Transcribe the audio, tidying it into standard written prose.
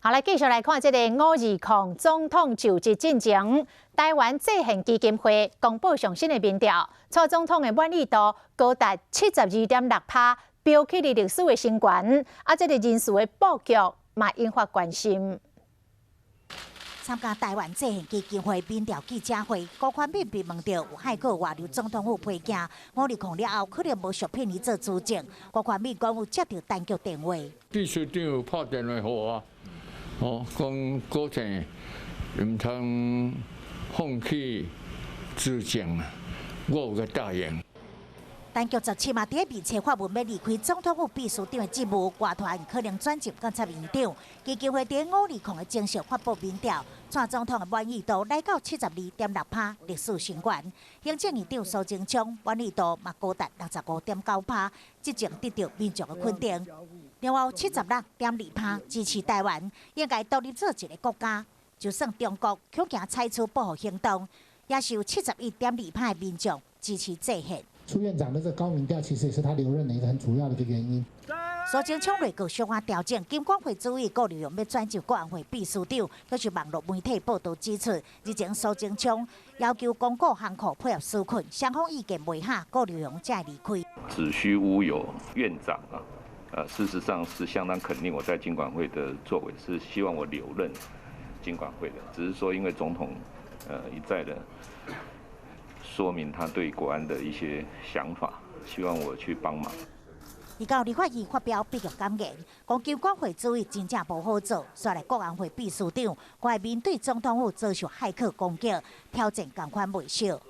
好，來繼續來看這个520總統就職進前，台灣制憲基金會公布上新的民調，蔡總統的滿意度高達72.6趴，飆起佇歷史的新高。啊，這个人事的布局嘛引發關心。參加台灣制憲基金會民調記者會，辜寬敏被問到有駭客外流總統府批件，520了後可能無續聘伊做資政。辜寬敏講有接著陳菊電話，秘書長有拍電話予我。哦，講國政毋通放棄資政啊，我有共答應。陳菊17嘛佇面冊發文欲離開總統府秘書長的職務，外傳可能轉任監察院長。基金會佇520的前夕發布民調，蔡總統的滿意度來到72.6趴，歷史新高。行政院長蘇貞昌滿意度嘛高達65.9趴，執政得著民眾的肯定。另外有76.2趴支持台灣應該獨立做一个國家，就算中國強行採取報復行動，也是有71.2趴的民眾支持制憲。蘇院長的這高民調，其實也是他留任的一個很主要的一個原因。蘇貞昌內閣小可調整，金管會主委顧立雄欲轉就國安會秘書長，閣是網路媒體報導指出，日前蘇貞昌要求公股行庫配合紓困，雙方意見袂合，顧立雄才會離開。子虛烏有院長啊，事實上是相當肯定我在金管會的作為，是希望我留任金管會的，只是說因為總統，一再的說明他對國安的一些想法，希望我去幫忙。伊到立法院發表畢業感言，講金管會主委真正無好做，煞來國安會秘書長，閣愛面對總統府遭受駭客攻擊，挑戰仝款袂小。